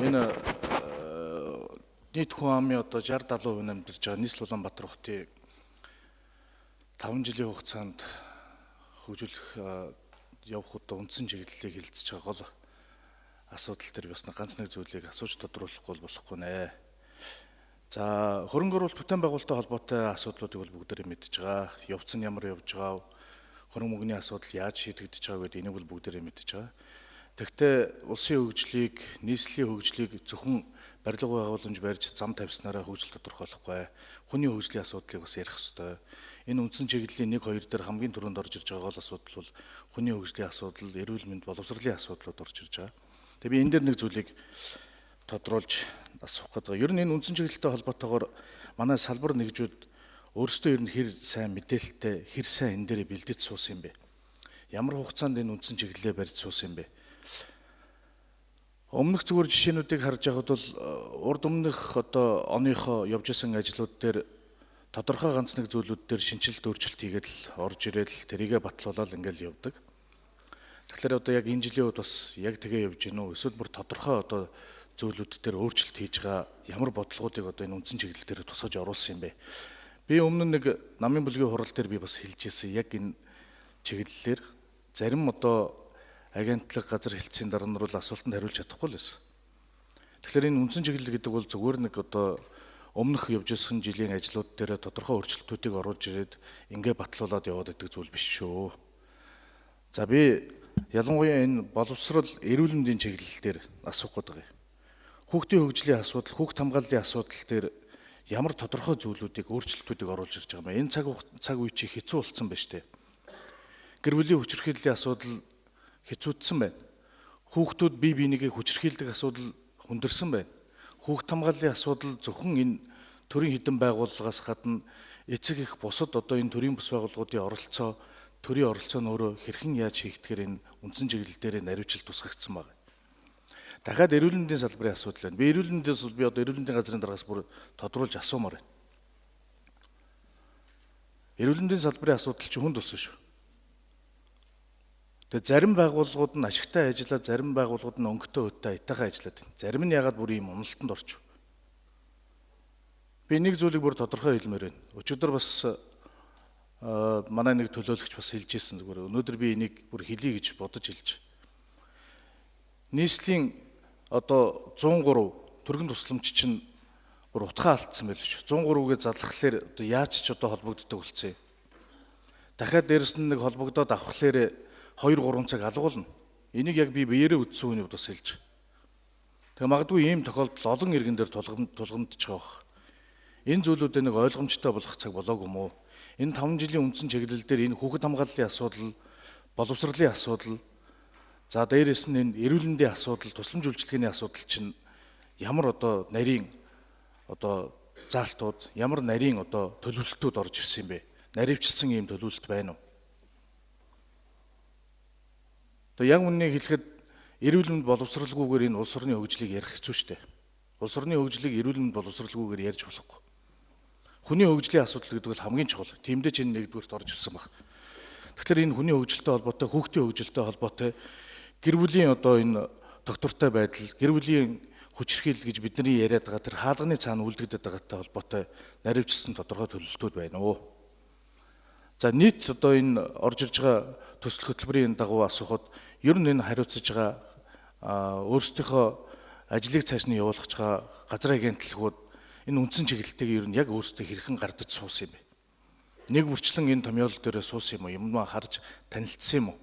Энэ нийт хүн амын одоо 60 70% амьдарч байгаа нийслэл Улаанбаатар хотыг 5 жилийн хугацаанд хөгжүүлэх явах одоо үндсэн чиглэлийг хэлэлцэж байгаа гол асуудал дээр бас нэг ганц нэг зүйлийг асууж тодруулахгүй болохгүй нэ. За, хөрөнгө оруулалт бүтээн байгуулалттай холбоотой асуудлуудыг бол бүгдээрээ мэдж байгаа. Явц нь ямар явж байгаа, хөрөнгө мөнгөний асуудал яаж шийдэгдэж байгаа гэдэг энийг бол бүгдээрээ мэдж байгаа. Тэгвэл улсын хөгжлийг, нийслэлийн хөгжлийг зөвхөн барилга байгууламж барьж зам тавьснараа хөгжил тодорхойлохгүй. Хүний хөгжлийн асуудлыг бас ярих ёстой. Энэ үндсэн чиглэлийн 1 2 дээр хамгийн түрүүнд орж ирж байгаа гол асуудал бол хүний хөгжлийн асуудал, эрүүл мэнд, боловсролын асуудлууд орж ирж байгаа. Тэгээ би энэ дээр нэг зүйлийг тодруулж асуух гэдэг. Ер нь энэ үндсэн чиглэлтэй холбоотойгоор манай салбар нэгжүүд өөрсдөө ер нь хэр сайн мэдээлэлтэй, хэр сайн энэ дээрээ бэлдэж суусан юм бэ? Ямар хугацаанд энэ үндсэн чиглэлээ барьж суусан юм бэ? Өмнөх зүгээр жишээнүүдийг харж байхад бол урд өмнөх одоо оныхоо явж исэн ажлууд дээр тодорхой ганц нэг зүйлүүд дээр шинэчлэлт өөрчлөлт хийгээд л орж ирээд л тэрийгэ батлуулаад ингээл явдаг. Тэгэхээр одоо яг энэ жилийн үед бас яг тэгээ явж гинүү эсвэл бүр тодорхой одоо зүйлүүд дээр өөрчлөлт хийж байгаа ямар бодлогоодыг одоо энэ үндсэн чиглэл дээр тусгаж оруулсан юм бэ? Би өмнө нэг намын бүлгийн хурал дээр би бас хэлж ирсэн, яг энэ чиглэлээр зарим одоо агентлаг газар хэлтсийн дарга нар бол асуултанд хариулж чадахгүй л байсан. Тэгэхээр энэ үндсэн чиглэл гэдэг бол зүгээр нэг одоо өмнөх явж ирсэн жилийн ажлууд дээр тодорхой өөрчлөлтүүдийг оруулж ирээд ингээ батлуулаад яваад байдаг зүйл биш шүү. За, би ялангуяа энэ боловсрол, эрүүл мэндийн чиглэл дээр асуух гэдэг юм. Хүүхдийн хөгжлийн асуудал, хүүхд хамгааллын асуудал дээр ямар тодорхой зүйлүүдийг, өөрчлөлтүүдийг оруулж ирж байгаа юм бэ? Энэ цаг үе чи хэцүү болсон байна шүү дээ. Гэр бүлийн хүчирхийллийн асуудал хэцүүдсэн байна. Хүүхдүүд бие биенийгээ хүчирхийлдэг асуудал хүндэрсэн байна. Хүүхд хамгааллын асуудал зөвхөн энэ төрийн хэдэн байгууллагаас гадна эцэг их бусад одоо энэ төрийн бус байгууллагуудын оролцоо, төрийн оролцоо нь өөрөө хэрхэн яаж хийгдэхээр энэ үндсэн чиглэл дээр наривчлал тусгагдсан байна. Дахиад эрүүл мэндийн салбарын асуудал байна. Би эрүүл мэндийн би одоо эрүүл мэндийн газрын дараагаас бүр тодруулж асуумаар байна. Эрүүл мэндийн салбарын асуудал чинь хүнд болсон шүү. Тэгээ зарим байгууллагууд нь ашигтай ажиллаад, зарим байгууллагууд нь өнгөтэй өдтэй аятайхан ажиллаад байна. Зарим нь ягаад бүр ийм уналтанд орчих. Би нэг зүйлийг бүр тодорхой хэлмээр байна. Өчигдөр бас манай нэг төлөөлөгч бас хэлж ирсэн зүгээр. Өнөөдөр би энийг бүр хэлье гэж бодож хэлж. Нийслэлийн одоо 103 түргэн тусламж чинь бүр утгаа алдсан байл шүү. 103-гээ залхахлаар одоо яаж ч одоо холбогддог болсон юм. Дахиад дээрэс нь нэг холбогдоод авахлаар 2 3 цаг алгуулна. Энийг яг би биеэрээ үтсэн хүний хувьд бас хэлж. Тэгээ магадгүй ийм тохиолдол олон иргэн дээр тулгамдж байгаа бох. Энэ зүйлүүдээ нэг ойлгомжтой болох цаг болоогүй юм уу? Энэ 5 жилийн үндсэн чиглэл дээр энэ хүүхэд хамгааллын асуудал, боловсролын асуудал, за дээрэс нь энэ эрүүл мэндийн асуудал, тусламж үйлчилгээний асуудал чинь ямар одоо нарийн одоо заалтууд, ямар нарийн одоо төлөвлөлтүүд орж ирсэн юм бэ? Наривчилсан ийм төлөвлөлт байна уу? Одоо яг үннийг хэлэхэд эрүүл мэнд боловсролгүйгээр энэ улс орны хөгжлийг ярих хэцүү шүү дээ. Улс орны хөгжлийг эрүүл мэнд боловсролгүйгээр ярьж болохгүй. Хүний хөгжлийн асуудал гэдэг бол хамгийн чухал. Тиймдээ ч энэ нэгдүгüрт орж ирсэн баг. Тэгэхээр энэ хүний хөгжилтэй холбоотой, хүүхдийн хөгжилтэй холбоотой, гэр бүлийн одоо энэ доктортой байдал, гэр бүлийн хүчирхийлэл гэж бидний яриад байгаа тэр хаалганы цаана үлдэгдээд байгаатай холбоотой наривчилсан тодорхой төлөвлөлтүүд байна уу? За, нийт одоо энэ орж ирж байгаа төсөл хөтөлбөрийн дагуу асуухад ер нь энэ хариуцаж байгаа өөрсдийнхөө ажлыг цааш нь явуулах байгаа газар агентлагууд энэ үндсэн чиглэлтэйг ер нь яг өөрсдөө хэрхэн гардаж суусан юм бэ? Нэг бүрчлэн энэ томьёолол дээрээ суусан юм уу? Юмнаа харж танилцсан юм уу?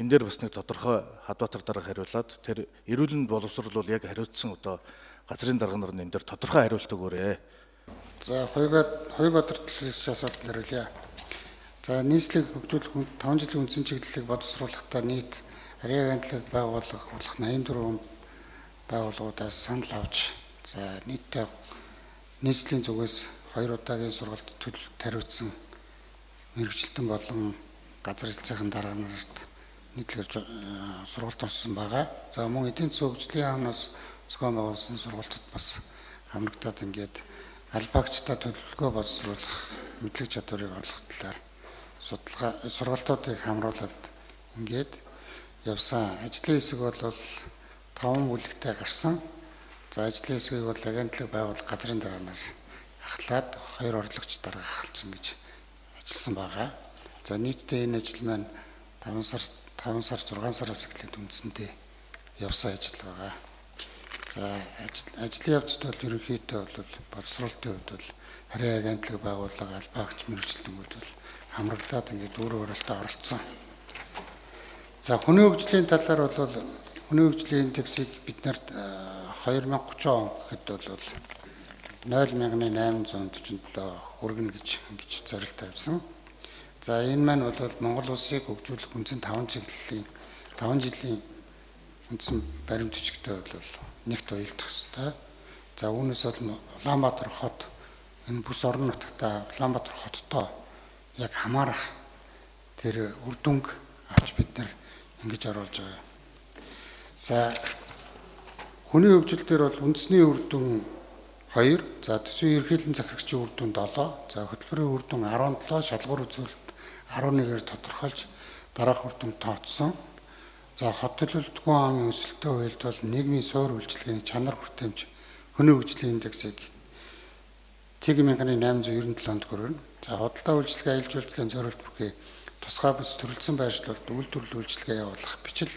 Энэ дээр бас нэг тодорхой Хадбаатар дарга хариулаад тэр эрүүл мэнд боловсрол бол яг хариуцсан одоо газрын дарга нар нь энэ дээр тодорхой хариулт өгөөрэй. За, Хуйбаатар төлөөлөгч асуултанд хариулъя. За, нийслэлийг хөгжүүлэх 5 жилийн үндсэн чиглэлийг боловсруулахдаа нийт ариа агентлаг байгуулах болох 84 байгууллагуудаас санал авч, за нийтдээ нийслэлийн зүгээс 2 удаагийн сургалт төлөлт хариуцсан мэргэжилтэн болон газар хэлцээхэн дарга нарт нийтлэгээр сургалт орсон байгаа. За, мөн эдийн засгийн хөгжлийн яамнаас зохион байгуулсан сургалтад бас хамрагдаад ингээд албаагчдаа төлөвлөгөө боловсруулах мэдлэг чадварыг олох талаар судалгаа сургалтуудыг хамруулад ингээд явсан. Ажлын хэсэг бол 5 бүлэгтэй гарсан. За ажлын хэсгийг бол агентлаг байгууллага газрын дарга нар ахлаад 2 орлогч дарга ахалж ингэж ажилласан байгаа. За нийтдээ энэ ажил маань 5 сар 6 сараас эхлээд үндсэндээ явсан ажил байгаа. За ажлын явцад бол ерөнхийдөө бол боловсролтын хувьд бол харийн агентлаг байгууллага, албаа агч мэргэжилтэнгүүд бол хамрагдаад ингээд өөр өөрөлтөө оролцсон. За хүний хөгжлийн талаар бол хүний хөгжлийн индексийг бид нарт 2030 он гэхэд бол 0.847 хүргэнэ гэж ингэж зорилт тавьсан. За энэ маань бол Монгол улсыг хөгжүүлэх үндсэн 5 чиглэлийн 5 жилийн үндсэн баримт бичигтэй бол нэгт уялдах ёстой. За үүнээс бол Улаанбаатар хот энэ бүс орон нутгтаа Улаанбаатар хоттой яг хамаарах тэр үр дүнг авч бид нар ингэж оруулж байгаа. За хүний хөгжил дээр бол үндэсний үр дүн 2, за төсвийн ерөнхийлөн захирагчийн үр дүн 7, за хөтөлбөрийн үр дүн 17, шалгуур үзүүлэлт 11-ээр тодорхойлж дараах үр дүн тооцсон. За хот төлөлтгүй амын өсөлттэй уялдвал нийгмийн суур үйлчилгээний чанар хүртээмж хүний хөгжлийн индексийг 1897 онд хүргэнэ. За худалдаа үйлчилгээ, аялал жуулчлалын зориулт бүхий тусгай бүс төрөлцсөн байршлуулалт, үйлдвэрлэл үйлчилгээ явуулах, бичил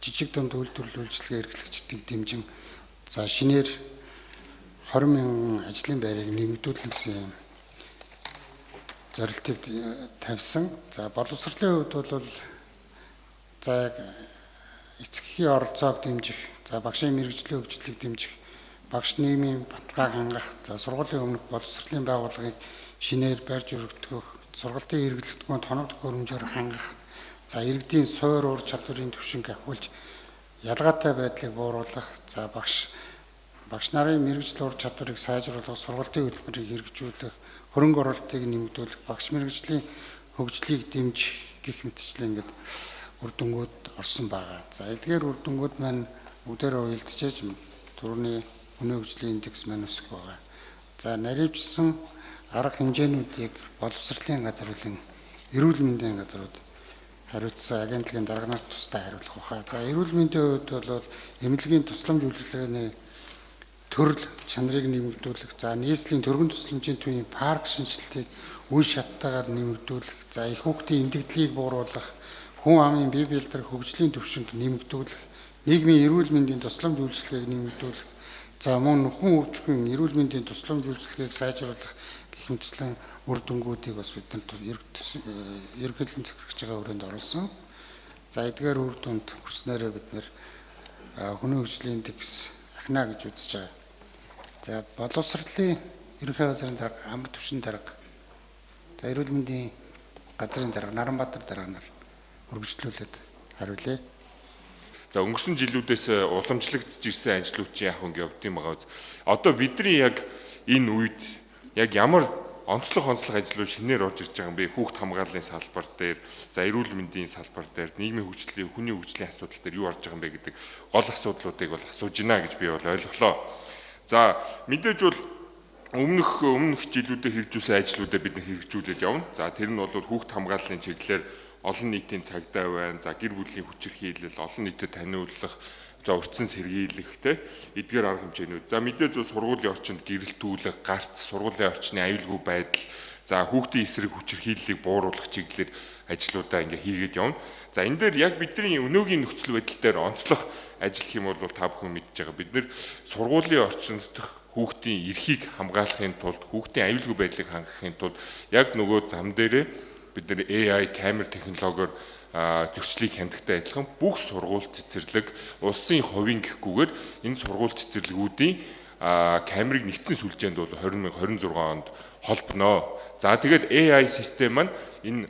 жижиг дунд үйлдвэрлэл үйлчилгээ эрхлэгчдийг дэмжин за шинээр 20 мянган ажлын байрыг нэмэгдүүлнэ гэсэн юм зорилтыг тавьсан. За боловсролын хувьд бол за яг эцэгхийн оролцоог дэмжих, за багшийн мэргэжлийн хөгжлийг дэмжих, багш нийгмийн баталгааг хангах, за сургуулийн өмнөх боловсролын байгууллагыг шинээр барьж өргөтгөх, сургалтын хэрэглэгдэхүүн тоног төхөөрөмжөөр хангах, за иргэдийн суур ур чадварын түвшинг ахиулж ялгаатай байдлыг бууруулах, за багш нарын мэргэжил ур чадварыг сайжруулах, сургалтын хөтөлбөрийг хэрэгжүүлэх, хөрөнгө оруулалтыг нэмэгдүүлэх, багш мэргэжлийн хөгжлийг дэмжих гэх мэтчлэн ингээд үр дүнгууд орсон байгаа. За эдгээр үр дүнгууд маань бүгдээрээ уялдчихэж түрүүний хүний хөгжлийн индекс маань өсөх байгаа. За наривчсан арга хэмжээнүүдийг боловсролын газар болон эрүүл мэндийн газрууд хариуцсан агентлагийн дарга нарт тусдаа хариулах байхаа. За эрүүл мэндийн хувьд бол эмнэлгийн тусламж үйлчилгээний төрөл чанарыг нэмэгдүүлэх, за нийслэлийн төргөн тусламжийн төвийн парк шинжилтийг үе шаттайгаар нэмэгдүүлэх, за их хүүхдийн эндэгдлийг бууруулах, хүн амын бие бэлтгэх хөгжлийн түвшинг нэмэгдүүлэх, нийгмийн эрүүл мэндийн тусламж үйлчилгээг нэмэгдүүлэх, за мөн хүн өвчгөн эрүүл мэндийн тусламж үйлчилгээг сайжруулах гэх мэтчлэн үр дүнгуудыг бас бид нар ерөнхийлөн захирагч байгаа өрөөнд оруулсан. За эдгээр үр дүнд хүрснээрээ бид нэр хүний хөгжлийн индекс ахна гэж үзэж байгаа. За боловсролын ерөнхий газрын дарга, амар түвшин дарга, за эрүүл мэндийн газрын дарга Наранбаатар дарга нар үргэлжлүүлээд хариулъя. За өнгөрсөн жилүүдээс уламжлагдж ирсэн ажлууд чинь яг ингэ явд юм байгаа. Одоо бидний яг энэ үед яг ямар онцлог ажлууд шинээр орж ирж байгаа юм бэ? Хүүхд хамгааллын салбар дээр, за эрүүл мэндийн салбар дээр, нийгмийн хөгжлийн, хүний хөгжлийн асуудал дээр юу орж байгаа юм бэ гэдэг гол асуудлуудыг бол асууж байна гэж би бол ойлголоо. За мэдээж бол өмнөх жилүүдэд хэрэгжүүлсэн ажлуудаа бид хэрэгжүүлээд явна. За тэр нь бол хүүхд хамгааллын чиглэлээр олон нийтийн цагдаа байна. За гэр бүлийн хүчирхийлэл, олон нийтэд таниулах, за урьдчилан сэргийлэх те эдгээр арга хэмжээнүүд. За мэдээж бол сургуулийн орчинд гэрэлтүүлэх, гарц, сургуулийн орчны аюулгүй байдал, за хүүхдийн эсрэг хүчирхийллийг бууруулах чиглэлээр ажлуудаа ингээ хийгээд явна. За энэ дээр яг бидний өнөөгийн нөхцөл байдал дээр онцлог ажил хийм бол та бүхэн мэдж байгаа. Бид нэр сургуулийн орчинд хүүхдийн эрхийг хамгаалахын тулд, хүүхдийн аюулгүй байдлыг хангахын тулд яг нөгөө зам дээрээ бид нэр AI камер технологиор зөрчлийг хянагтай адилхан бүх сургууль цэцэрлэг улсын хувийн гэхгүйгээр энэ сургууль цэцэрлэгүүдийн камерыг нэгдсэн сүлжээнд бол 2026 онд холбоно. За тэгээд AI систем маань энэ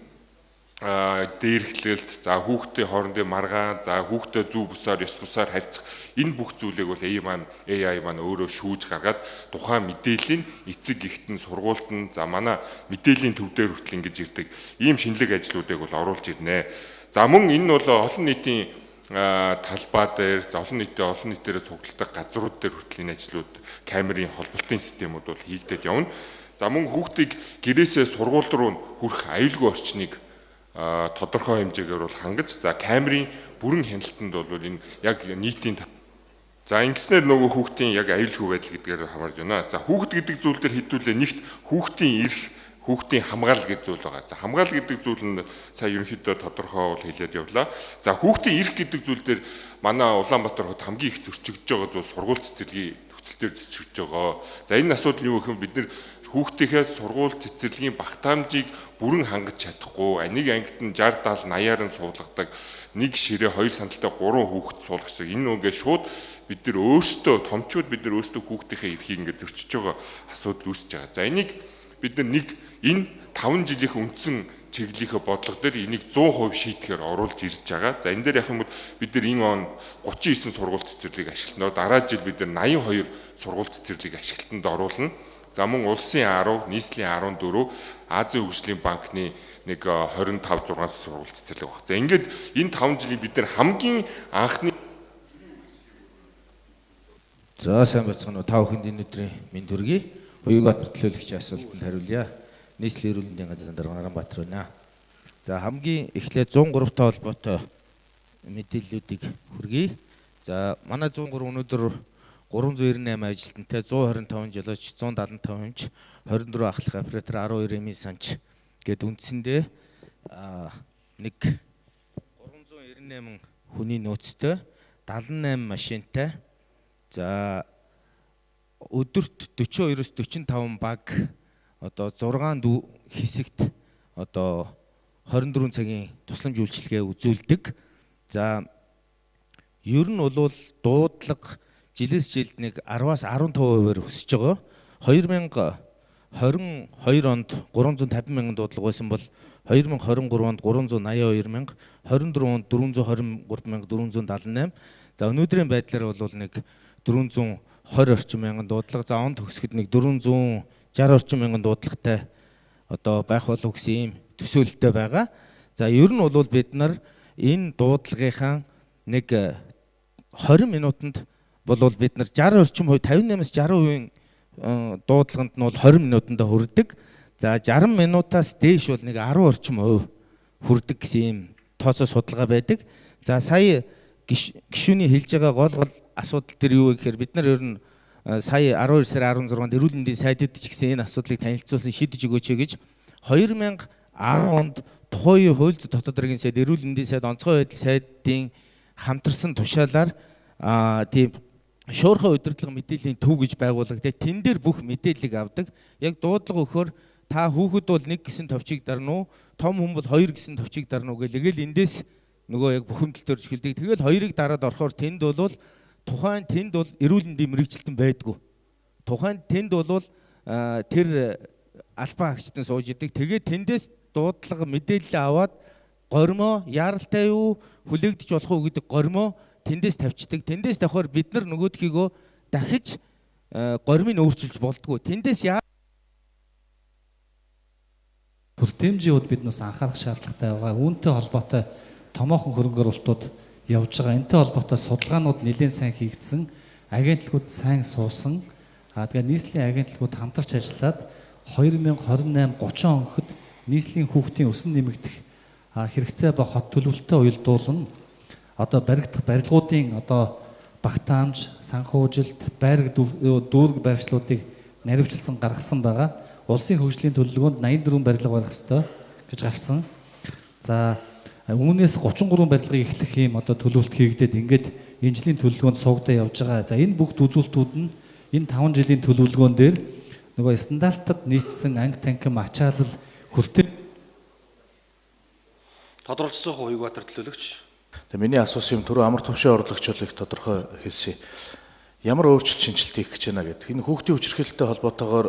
дээрхлэлт, за хүүхдийн хоорондын маргаан, за хүүхдээ зүү бусаар, ёс бусаар харьцах энэ бүх зүйлийг бол AI маань өөрөө шүүж гаргаад тухайн мэдээллийн эцэг эхтэн сургуульд нь за манай мэдээллийн төв дээр хүртэл ингэж ирдэг ийм шинэлэг ажлуудыг бол оруулж ирнэ. За мөн энэ нь бол олон нийтийн талбай дээр, за олон нийтээрээ цугладаг газрууд дээр хүртэл энэ ажлууд камерын холболтын системүүд бол хийгдээд явна. За мөн хүүхдийг гэрээсээ сургууль руу хүрэх аюулгүй орчныг тодорхой хэмжээгээр бол хангаж, за камерын бүрэн хяналтанд бол энэ яг нийтийн За ингэснээр нөгөө хүүхдийн яг аюулгүй байдал гэдгээр хамаарж байна. За хүүхд гэдэг зүйл дээр хэдүүлээ нэгт хүүхдийн эрх, хүүхдийн хамгаалал гэдэг зүйл байгаа. За хамгаалал гэдэг зүйл нь сая ерөнхийдөө тодорхой бол хэлээд явлаа. За хүүхдийн эрх гэдэг зүйл дээр манай Улаанбаатар хот хамгийн их зөрчигдөж байгаа зүйл сургууль цэцэрлэгийн нөхцөл дээр зөрчигдөж байгаа. За энэ асуудал юу гэх юм, бид нэр хүүхдийнхээ сургууль цэцэрлэгийн багтаамжийг бүрэн хангаж чадахгүй. Нэг ангид нь 60 70 80-аар нь суулгадаг. Нэг ширээ 2 сандалтай 3 хүүхэд суулгасан. Энэ үгээ шууд бид нар өөрсдөө томчууд бид нар өөрсдөө хүүхдийнхээ эрхийг ингээд зөрчиж байгаа асуудал үүсэж байгаа. За энийг бид нар нэг энэ 5 жилийнх үндсэн чиглэлийнхээ бодлого дээр энийг 100% шийдэхээр оруулж ирж байгаа. За энэ дээр яг юм бол бид нар энэ он 39 сургууль цэцэрлэгийг ашиглана. Дараа жил бид нар 82 сургууль цэцэрлэгийг ашиглалтанд оруулна. За мөн улсын 10, нийслэлийн 14, Азийн хөгжлийн банкны нэг 25 6 сургууль цэцэрлэг баг. За ингээд энэ 5 жилийн бид нар хамгийн анхны. За сайн байцгаана уу. Та бүхэнд энэ өдрийн мэнд хүргэе. Уюнбаатар төлөөлөгчийн асуултанд хариулъя. Нийслэлийн эрүүл мэндийн газрын дарга Наранбаатар байна. За хамгийн эхлээд 103-тай холбоотой мэдээллүүдийг хүргэе. За манай 103 өнөөдөр 398 ажилтнтай, 125 жолооч, 175 эмч, 24 ахлах оператор, 12 эмийн санч гээд үндсэндээ нэг 398 хүний нөөцтэй, 78 машинтай. За өдөрт 42-оос 45 баг одоо 6 хэсэгт одоо 24 цагийн тусламж үйлчилгээ үзүүлдэг. За ер нь бол дуудлага жилээс жилд нэг 10-аас 15%-аар өсөж байгаа. 2022 онд 350 мянган дуудлага байсан бол 2023 онд 382 мянга, 24 онд 423 мянга 478. За өнөөдрийн байдлаар бол нэг 420 орчим мянган дуудлага, за он төгсгöd нэг 460 орчим мянган дуудлагатай одоо байх болов гэсэн ийм төсөөлөлтөй байгаа. За ер нь бол бид нар энэ дуудлагынхаа нэг 20 минутанд бол бид нар 60 орчим хувь 58-аас 60% дуудлаганд нь бол 20 минутанд хүрдэг. За 60 минутаас дээш бол нэг 10 орчим хувь хүрдэг гэсэн ийм тооцоо судалгаа байдаг. За сая гишүүний хэлж байгаа гол гол асуудал дээр юу вэ гэхээр бид нар ер нь сая 12 сарын 16-нд эрүүл мэндийн сайдад ч гэсэн энэ асуудлыг танилцуулсан, шийдэж өгөөч гэж 2010 онд тухайн үеийн хууль зүйн дотоод хэргийн сайд, эрүүл мэндийн сайд, онцгой байдал сайдын хамтарсан тушаалаар тийм шуурхай удирдлага мэдээллийн төв гэж байгуулагдаад тэн дээр бүх мэдээллийг авдаг. Яг дуудлага өгөхөөр та хүүхэд бол 1 гэсэн товчийг дарна уу, том хүн бол 2 гэсэн товчийг дарна уу гэл тэгэл эндээс нөгөө яг бухимдал төрж эхэлдэг. Тэгэл хоёрыг дараад орохоор тэнд бол тухайн тэнд бол эрүүл мэндийн мэргэжилтэн байдгүй. Тухайн тэнд бол тэр албан хаагчтан сууж идэг. Тэгээд тэндээс дуудлага мэдээлэл аваад гормоо яаралтай юу, хүлээгдэж болох уу гэдэг гормоо тэндээс тавьчихдаг. Тэндээс давхар бид нар нөгөөдхийгөө дахиж гормыг өөрчилж болдгоо. Тэндээс яа хүртээмжийн хувьд бид нас анхаарах шаардлагатай байгаа. Үүнтэй холбоотой томоохон хөрөнгө оруулалтууд явж байгаа. Энтэй холбоотой судалгаанууд нэлээд сайн хийгдсэн, агентлагууд сайн суусан. Тэгээ нийслэлийн агентлагууд хамтарч ажиллаад 2028 30 он гэхэд нийслэлийн хүүхдийн өсөн нэмэгдэх хэрэгцээ ба хот төлөвлөлтөд уялдуулна. Одоо баригдах барилгуудын одоо багтаамж, санхүүжилт, байраг дүүрэг байршлуудыг наривчлсан гаргасан байгаа. Улсын хөгжлийн төлөвлөгөөнд 84 барилга барих ёстой гэж гарсан. За үүнээс 33 барилгыг эхлэх юм одоо төлөвлөлт хийгдээд ингээд энэ жилийн төлөвлөгөөнд суугдаа явж байгаа. За энэ бүх үзүүлэлтүүд нь энэ 5 жилийн төлөвлөгөөн дээр нөгөө стандартад нийцсэн анги танхим ачаалал хүртэл тодорхойлсон Уюнбаатар төлөөлөгч. Тэгээ миний асуусан юм түрүү амар төвшин орлогч бол их тодорхой хэлсэн. Ямар өөрчлөлт шинжилэлт хийх гэж байна гэдэг. Энэ хүүхдийн хүчирхийлэлтэй холбоотойгоор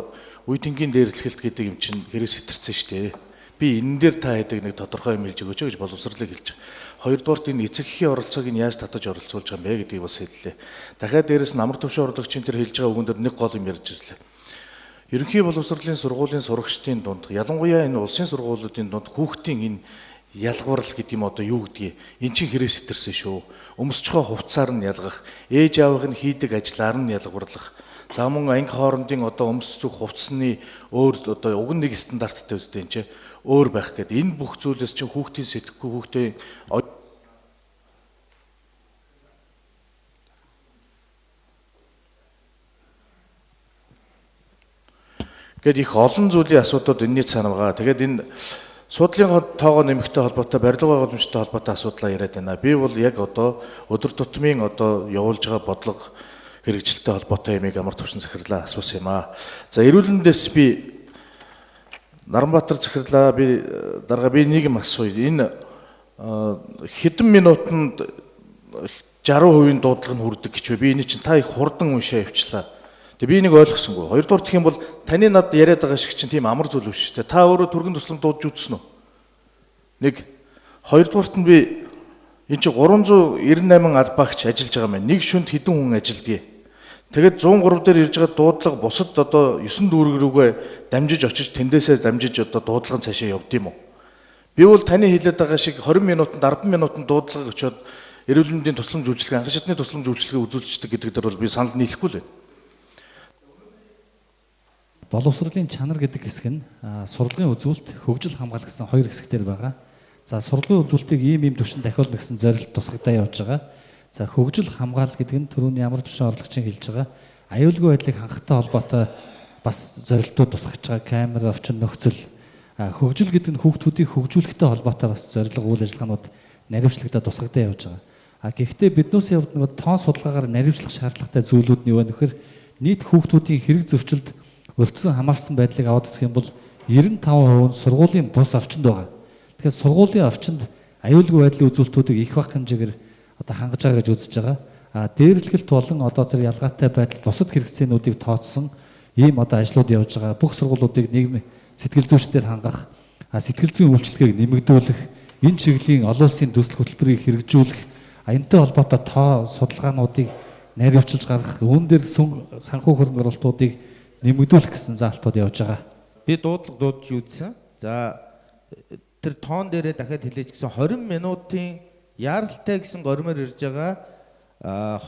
үе тэнгийн дээрлэхэлт гэдэг юм чинь хэрэг сэтэрсэн шүү дээ. Би энэ дээр та хэдэг нэг тодорхой юм хэлж өгөөч гэж боловсрлыг хэлж байгаа. Хоёрдугаарт энэ эцэг эхийн оролцоог нь яаж татаж оролцуулж байгаа юм бэ гэдгийг бас хэллээ. Дахиад дээрэс нь амар төвшин орлогчийн тэр хэлж байгаа үгэн дээр нэг гол юм ярьж ирлээ. Ерөнхий боловсролын сургуулийн сурагчдын дунд, ялангуяа энэ улсын сургуулиудын дунд хүүхдийн энэ ялгаврал гэдэг юм одоо юу гэдгийг эн чинь хэрэг сэтэрсэн шүү. Өмсчхөө хувцаар нь ялгах, ээж аавынх нь хийдэг ажлаар нь ялгаварлах. За мөн анги хоорондын одоо өмс зүх хувцсны өөр одоо уг нь нэг стандарттай үстэй энэ чинь өөр байх гэдэг. Энэ бүх зүйлээс чинь хүүхдийн сэтгэхгүй хүүхдийн Гээд их олон зүйлийн асуудлууд энэний цаана байгаа. Тэгээд энэ суудлын тоогоо нэмэхтэй холбоотой, барилга байгууламжтай холбоотой асуудлаа яриад байна. Би бол яг одоо өдөр тутмын одоо явуулж байгаа бодлого хэрэгжилттэй холбоотой юмыг амар төвшин захирлаа асуусан юм аа. За эрүүл мэндээс би Наранбаатар захирлаа би дарга би нэг юм асууя. Энэ хэдэн минутанд 60% дуудлага нь хүрдэг гэж вэ? Би энэ чинь та их хурдан уншаа явчлаа. Тэгээ би энийг ойлгосонгүй. Хоёрдугаар гэх юм бол таны над яриад байгаа шиг чинь тийм амар зүйл биш шүү дээ. Та өөрөө түргэн туслам дуудаж үзсэн үү? Нэг. Хоёрдугаарт нь би энэ чинь 398 албаагч ажиллаж байгаа юм байна. Нэг шүнд хэдэн хүн ажилладгийг. Тэгээд 103 дээр ирж байгаа дуудлага бусад одоо 9 дүүрэг рүүгээ дамжиж очиж тэндээсээ дамжиж одоо дуудлага нь цаашаа явд юм уу? Би бол таны хэлээд байгаа шиг 20 минутанд 10 минутанд дуудлага өчөөд эрүүл мэндийн тусламж үйлчилгээ, анхан шатны тусламж үйлчилгээ үзүүлждэг гэдэг дээр бол би санал нийлэхгүй л байна. Боловсролын чанар гэдэг хэсэг нь сурлагын үзүүлэлт, хөгжил хамгаалах гэсэн хоёр хэсэгтэр байгаа. За сурлагын үзүүлэлтийг ийм түвшинд дахиулна гэсэн зорилт тусгагдаа явж байгаа. За хөгжил хамгаалал гэдэг нь түрүүний ямар түвшин орлогчийн хэлж байгаа аюулгүй байдлыг хангахтай холбоотой бас зорилтууд тусгаж байгаа камер, орчин нөхцөл. Хөгжил гэдэг нь хүүхдүүдийг хөгжүүлэхтэй холбоотой бас зорилго үйл ажиллагаанууд наривчлагдаа тусгагдаа явж байгаа. А гэхдээ биднүүсийн хувьд нөгөө тоон судалгаагаар наривчлах шаардлагатай зүйлүүд нь юу вэ гэхээр нийт хүүхдүүдийн хэрэг зөрчилд өртсөн хамаарсан байдлыг аваад үзэх юм бол 95% нь сургуулийн бус орчинд байгаа. Тэгэхээр сургуулийн орчинд аюулгүй байдлын үзүүлэлтүүдийг их бага хэмжээгээр одоо хангаж байгаа гэж үзэж байгаа. А дээрлэгэлт болон одоо тэр ялгаатай байдал бусад хэрэгцээнүүдийг тооцсон ийм одоо ажлууд явж байгаа. Бүх сургуулиудыг нийгмийн сэтгэл зүйчдээр хангах, сэтгэл зүйн үйлчилгээг нэмэгдүүлэх, энэ чиглэлийн олон улсын төсөл хөтөлбөрийг хэрэгжүүлэх, энэтэй холбоотой тоо судалгаануудыг наривчилж гаргах, үүн дээр санхүү хөрөнгө оруулалтуудыг нэмэгдүүлэх гэсэн заалтууд явж байгаа. Би дуудлага дуудаж үзсэн. За тэр тоон дээрээ дахиад хэлээч гэсэн 20 минутын яаралтай гэсэн горимоор ирж байгаа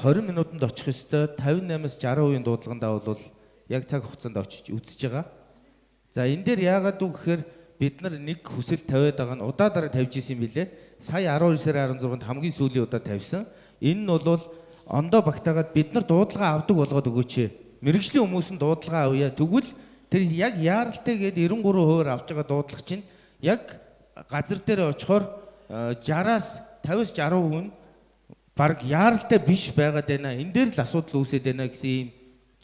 20 минутанд очих ёстой 58-аас 60% дуудлагандаа бол яг цаг хугацаанд очиж үзэж байгаа. За энэ дээр яагаад үг гэхээр бид нар нэг хүсэл тавиад байгаа нь удаа дараа тавьж исэн юм билэ. Сая 12 сарын 16-нд хамгийн сүүлийн удаа тавьсан. Энэ нь бол ондоо багтаагаад бид нар дуудлага авдаг болгоод өгөөч. Мэргэжлийн хүмүүс нь дуудлага авъя. Тэгвэл тэр яг яаралтай гээд 93%-аар авч байгаа дуудлага чинь яг газар дээр очихоор 60-аас 50-аас 60% нь баг яаралтай биш байгаад байна. Энэ дээр л асуудал үүсээд байна гэсэн ийм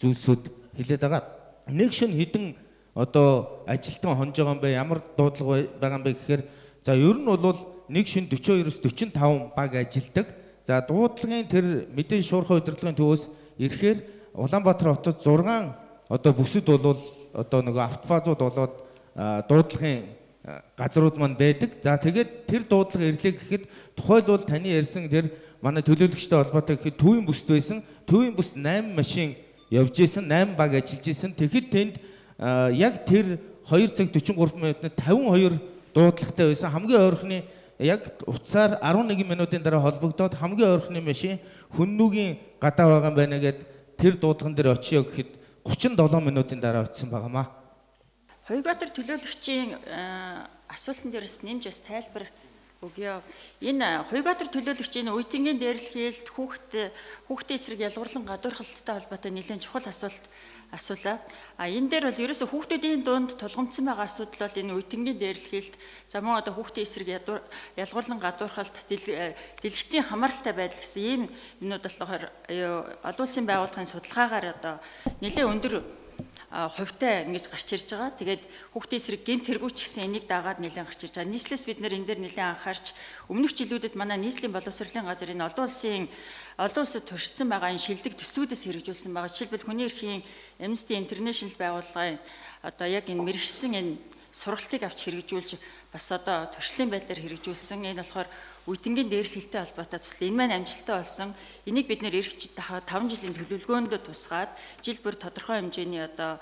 зүйлсүүд хэлээд байгаа. Нэг шин хідэн одоо ажилтан хонж байгаа юм бэ? Ямар дуудлага байгаа юм бэ гэхээр за ер нь бол нэг шин 42-оос 45 баг ажилдаг. За дуудлагын тэр мэдээ шуурхай удирдлагын төвөөс ирэхээр Улаанбаатар хотод 6 одоо бүсэд бол одоо нөгөө автобазууд болоод дуудлагын газрууд маань байдаг. За тэгээд тэр дуудлага ирлээ гэхэд тухайлбал таны ярьсан тэр манай төлөөлөгчтэй холбоотой гэхэд төвийн бүсд байсан. Төвийн бүсд 8 машин явж исэн, 8 баг ажиллаж исэн. Тэгэхэд тэнд яг тэр 2 цаг 43 минутанд 52 дуудлагатай байсан. Хамгийн ойрхны яг утсаар 11 минутын дараа холбогдоод хамгийн ойрхны машин Хүннүгийн гадаа байгаа юм байна гэд тэр дуудлаган дээр очиё гэхэд 37 минутын дараа очисон байгаамаа. Хоёрдугаар төлөөлөгчийн асуултан дээрээс нэмж бас тайлбар өгье. Энэ хоёрдугаар төлөөлөгчийн үеийнгийн дээрлэхэлт хүүхдийн эсрэг ялгуурлан гадуурхалттай холбоотой нэлээд чухал асуулт асуулаа. А энэ дээр бол ерөөсө хүүхдүүдийн дунд тулгамдсан байгаа асуудал бол энэ үеийнгийн дээрлэхэлт, за мөн одоо хүүхдийн эсрэг ялгуурлан гадуурхалт, дэлгэцийн хамааралтай байдал гэсэн ийм юмнууд болохоор олон улсын байгууллагын судалгаагаар одоо нэлээд өндөр хувьтай ингэж гарч ирж байгаа. Тэгээд хүүхдийн эсрэг гэмт хэрэгүүч гэсэн энийг дагаад нэлээд гарч ирж байгаа. Нийслэлээс бид нэр энэ дээр нэлээд анхаарч өмнөх жилүүдэд манай нийслэлийн боловсролын газар энэ олон улсад туршсан байгаа энэ шилдэг төслүүдээс хэрэгжүүлсэн байгаа. Жишээлбэл хүний эрхийн Amnesty International байгууллагын одоо яг энэ мэрэгсэн энэ сургалтыг авч хэрэгжүүлж бас одоо туршлын байдлаар хэрэгжүүлсэн. Энэ болохоор үеийнгийн дээрлэхэлтэй холбоотой төсөл. Энэ маань амжилттай болсон. Энийг бид нэр ирэх 5 жилийн төлөвлөгөөнд тусгаад жил бүр тодорхой хэмжээний одоо